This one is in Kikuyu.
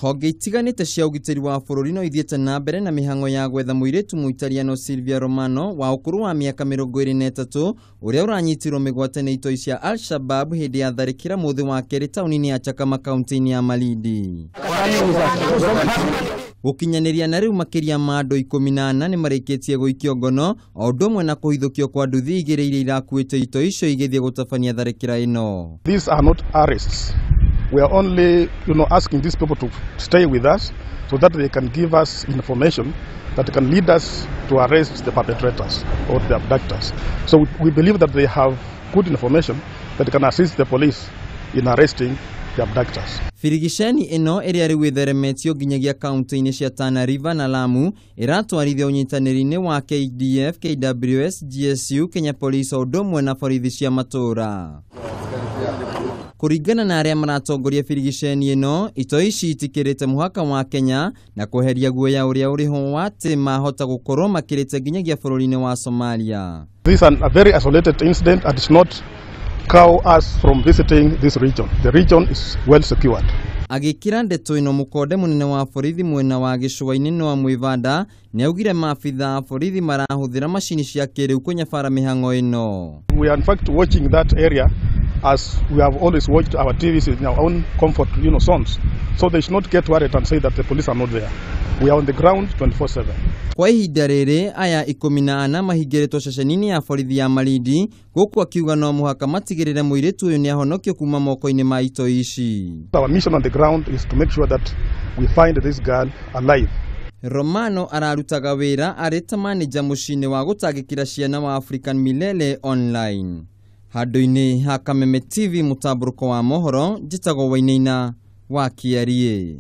Honge itiganĩte cia ũgitĩri wa bũrũri no ithiĩte na mbere na mĩhang'o ya gwetha mũirĩtu Mũitaliano Silvia Romano wa ũkũrũ wa mĩaka 23 ũrĩa ũranyitirwo mĩgwate nĩ itoi cia Al-Shabab hĩndĩ ya tharĩkĩra mũthĩ wa kerĩ taũni-inĩ ya Chakama kaunti-inĩ ya Malindi. Gũkinyanĩria na rĩu makĩria ma andũ 14 nĩ marĩkĩtie gũikio ngono o ũndũ ũmwe na kũhithũkio kwa nduthi igĩrĩ iria irakuĩte itoi icio igĩthiĩ gũtabania tharĩkĩra ĩno. These are not arrests. We are only, asking these people to stay with us so that they can give us information that can lead us to arrest the perpetrators or the abductors. So we believe that they have good information that can assist the police in arresting the abductors. Birigiceni ĩno ĩrĩa rĩu ĩtheremetio nginyagia kaunti-inĩ cia Tana River na Lamu ĩratwarithio ũnyitanĩri-inĩ wa KDF, KWS, GSU, Kenya Police o ũndũ ũmwe na borithi cia matũũra. Kũringana na arĩa maratongoria birigiceni ĩno, itoi ici itikĩrĩte mũhaka wa Kenya na kweheria guoya ũrĩa ũrĩho wa atĩ mahota gũkorwo makĩrĩte nginyagia bũrũri-inĩ wa Somalia. This is a very isolated incident and it's not cow us from visiting this region. The region is well secured. Agĩkĩra ndeto ĩno mũkonde mũnene wa borithi mwena wa gĩcũa-inĩ Noah Mwivanda nĩaugire maabitha a borithi marahũthĩra macini cia kĩrĩu kũnyabara mĩhang'o ĩno. We are in fact watching that area as we have always watched our TVs in our own comfort, zones. So they should not get worried and say that the police are not there. We are on the ground 24/7. Kwa ihinda rĩrĩ aya 14 mahingĩrĩtwo ceceni-inĩ ya borithi ya Malindi gũkũ akiuga no mũhaka matigĩrĩre mũirĩtu ũyũ nĩahonokio kuma moko-inĩ ma itoi ici. Our mission on the ground is to make sure that we find this girl alive. Romano ararutaga wĩra arĩ ta manĩja mũciĩ-inĩ wa gũtangĩkĩra ciana wa African Milele Online. Handũ-inĩ ha Kameme TV mũtambũrũko wa mohoro njĩtagwo Wainaina wa Kĩarie.